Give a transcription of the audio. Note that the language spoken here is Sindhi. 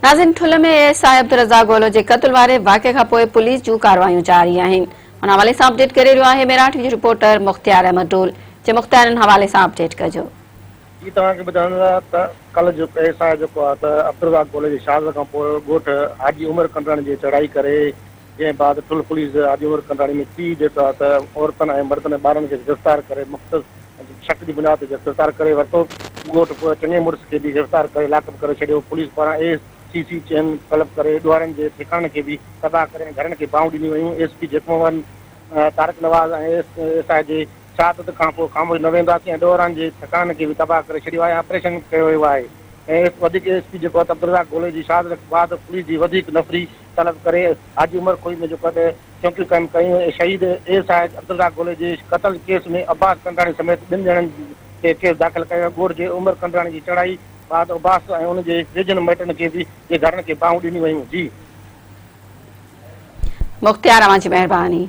ناظرين ٺل ۾ اي ايس I Abdul Razzaq گولو جي قتل واري واقعي کانپوء پوليس جون ڪارروايون جاري آهن ان حوالي سان اپڊيٽ ڪري رهيو آهي ميراٺ جو رپورٽر مختيار احمد ڊول جي مختيار ان حوالي سان اپڊيٽ ڪجو. جي توهان کي ٻڌائيندا ته ڪلهه جو اي ايس I جيڪو آهي ته عبدالرزاق گولي جي شهادت کان پوء ڳوٺ حاجي عمر ڪنڊراڻي جي چڙهائي ڪري جنهن بعد ٺل پوليس حاجي عمر ڪنڊراڻي ۾ 30 جيڪو آهي ته عورتن ۽ مردن ۽ ٻارن کي گرفتار ڪري مختص شڪ جي بنياد تي گرفتار ڪري ورتو. ڳوٺ چڱي مڙس کي به گرفتار ڪري لاڪپ ڪري ڇڏيو. پوليس پاران اي سي سي چين طلب ڪري ڏوهارين جي ٺڪاڻن کي به تباهه ڪري ۽ گهرن کي باهيون ڏنيون ويون. S P Jacobabad Tariq Nawaz ۽ S I جي شهادت کانپوء خاموش نه ويهنداسين ۽ ڏوهارين جي ٺڪاڻن کي به تباهه ڪري ڇڏيو آهي ۽ آپريشن ڪيو ويو آهي ۽ وڌيڪ ايس پي جيڪب عبدالرزاق گولي جي شهادت بعد پوليس جي وڌيڪ نفري طلب ڪري حاجي عمر کوئي ۾ جيڪو چونڪيون قائم ڪيون ۽ شهيد اي ايس I Abdul Razzaq گولي جي قتل ڪيس ۾ عباس ڪنڊراڻي سميت ٻن ڄڻن تي ڪيس داخل ڪيو ويو. ڳوٺ جي عمر ڪنڊراڻي جي چڙهائي بعد عباس ۽ ان جي ويجهن مائٽن کي به جي گهرن کي باهيون ڏنيون ويون. جي. مختيار اوهان جي مهرباني.